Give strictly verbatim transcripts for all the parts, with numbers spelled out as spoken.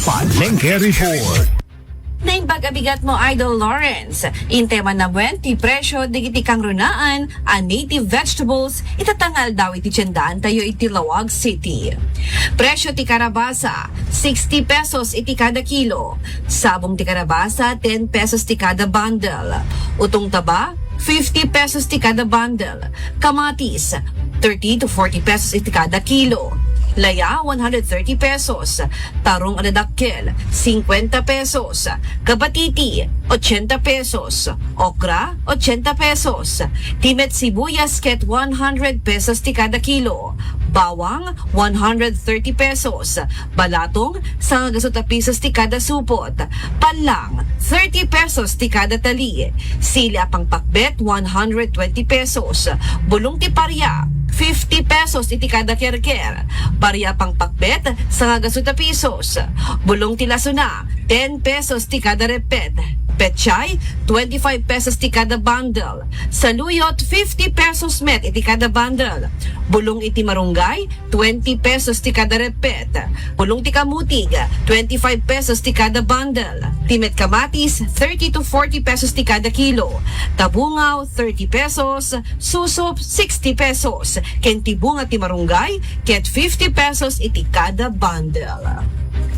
Palengke Report. Naimbag a bigat mo, Idol Lawrence. Intay man a buen ti presyo dagiti kangrunaan a native vegetables ita nga aldaw iti tiendaantayo iti Laoag City. Presyo ti karabasa, sixty pesos iti kada kilo. Sabong ti karabasa, ten pesos ti kada bundle. Utong taba, fifty pesos ti kada bundle. Kamatis, thirty to forty pesos iti kada kilo. Laya, one hundred thirty pesos. Tarong a dadakkel, cincuenta pesos. Kabatiti, ochenta pesos. Okra, ochenta pesos. Ti met sibuyas ket one hundred pesos ti kada kilo. Bawang, one hundred thirty pesos. Balatong, sangagasu ta pesos ti kada supot. Pallang, thirty pesos ti kada tali. Sili a pangpakbet, one hundred twenty pesos. Bulong ti paria, fifty pesos iti kada kerker. Paria pangpakbet, sangagasu ta pesos. Bulong ti lasuna, ten pesos ti kada repet. Pechay, twenty-five pesos ti kada bundle. Saluyot, fifty pesos met iti kada bundle. Bulong iti marunggay, twenty pesos ti kada repet. Bulong ti kamutig, twenty-five pesos ti kada bundle. Ti met kamatis, thirty to forty pesos ti kada kilo. Tabungaw, thirty pesos. Susup, sixty pesos. Ken ti bunga ti marunggay, ket fifty pesos iti kada bundle.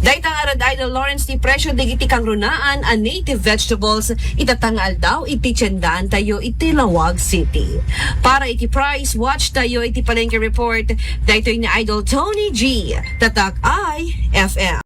Dayta ngarud, Idol Lawrence, ti presyo dagiti kangrunaan a native vegetables ita nga aldaw iti tiendaantayo iti Laoag City. Para iti price watch tayo iti Palengke Report, daytoy ni Idol Tony G, Tatak I F M.